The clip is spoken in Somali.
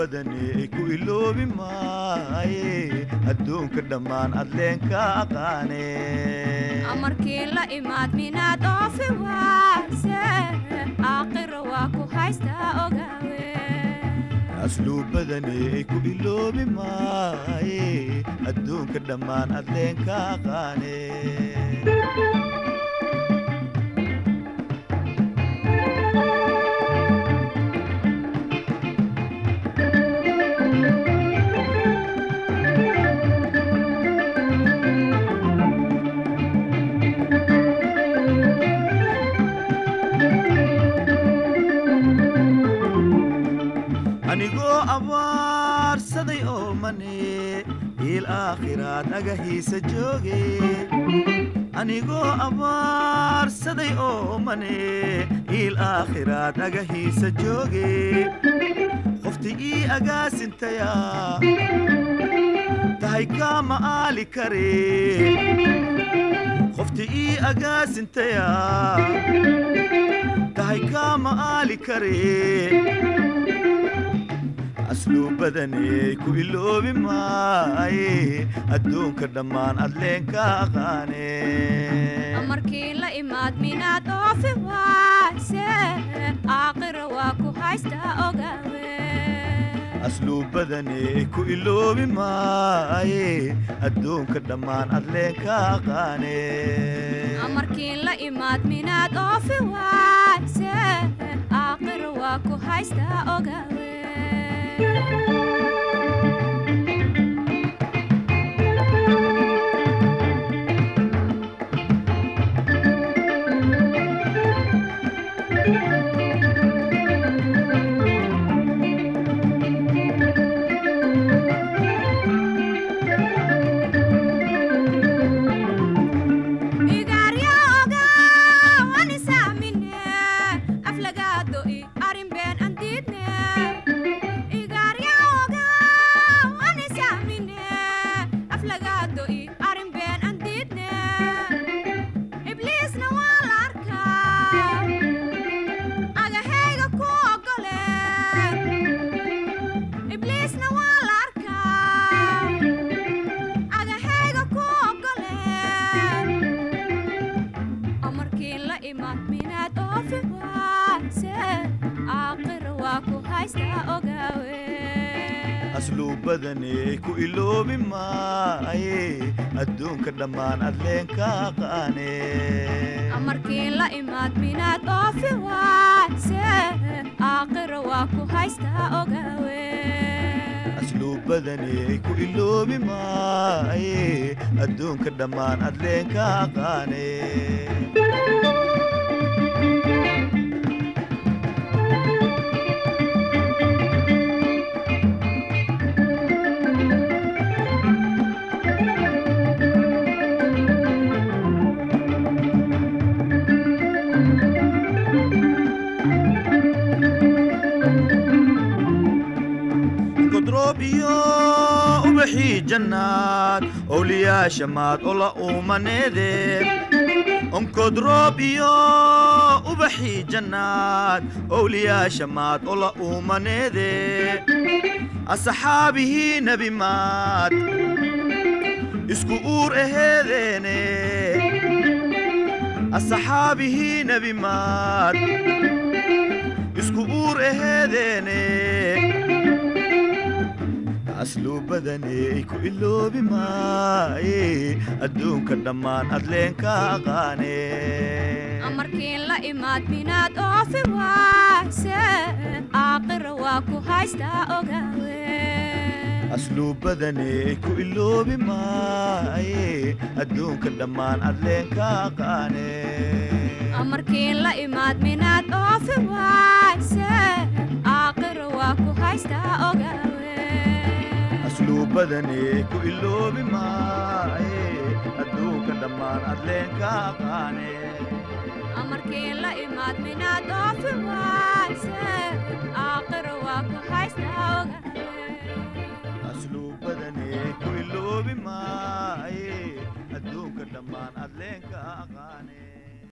Asluubadani ku iloobi maaye adduunka dhammaan adleenka aqaane. Amarkii la imaad minaad oofi waase aakhiro waa ku haystaa ogaawe. Asluubadani ku iloobi maaye adduunka dhammaan adleenka aqaane. Anigoo abaarsaday oo mane il aakhiraad agahiisa jooge. Anigoo abaarsaday oo mane il aakhiraad agahiisa jooge. Qofti ii agaasintaya tahay kaama aali kare. Qofti ii agaasintaya tahay kaama aali kare. Asluubadani ku iloobi maaye adduunka dhammaan adleenka aqaane. Amarkii la imaad minaad oofi waase aakhiro waa ku haystaa ogaawe. Asluubadani ku iloobi maaye adduunka dhammaan adleenka aqaane. Amarkii la imaad minaad oofi waase aakhiro waa ku haystaa ogaawe. Igaarya ogaa waan isaamine aflagaado i arrin been aan diidne. Igaarya ogaa waan isaamine aflagaado i arrin been aan diidne. Ibliisna waa la arkaa agahayga ku ogole. Ibliisna waa la arkaa agahayga ku ogole. Amarkii la imaad minaad oofi waase aakhiro waa ku haystaa ogaawe. Asluubadani ku iloobi maaye adduunka dhammaan adleenka aqaane. Amarkii la imaad minaad oofi waase aakhiro waa ku haystaa ogaawe. Asluubadani ku iloobi maaye adduunka dhammaan adleenka aqaane. Godroob iyo ubaxii jannaad owliyaasha maad ola uumaneede. Onkodroob iyo ubaxii jannaad owliyaasha maad ola uumaneede. Asxaabihii nebi maad isku uur aheedeene. Asxaabihii nebi maad isku uur aheedeene. Asluubadani ku iloobi maaye adduunka dhammaan adleenka aqaane. Amarkii la imaad minaad oofi waase aakhiro waa ku haystaa ogaawe. Asluubadani ku iloobi maaye adduunka dhammaan adleenka aqaane. Amarkii la imaad minaad oofi waase aakhiro waa ku haystaa ogaawe. Asluubadani ku iloobi maaye adduunka dhammaan adleenka aqaane. Amarkii la imaad minaad oofi waase aakhiro waa ku haystaa ogaawe. Asluubadani ku iloobi maaye adduunka dhammaan adleenka aqaane.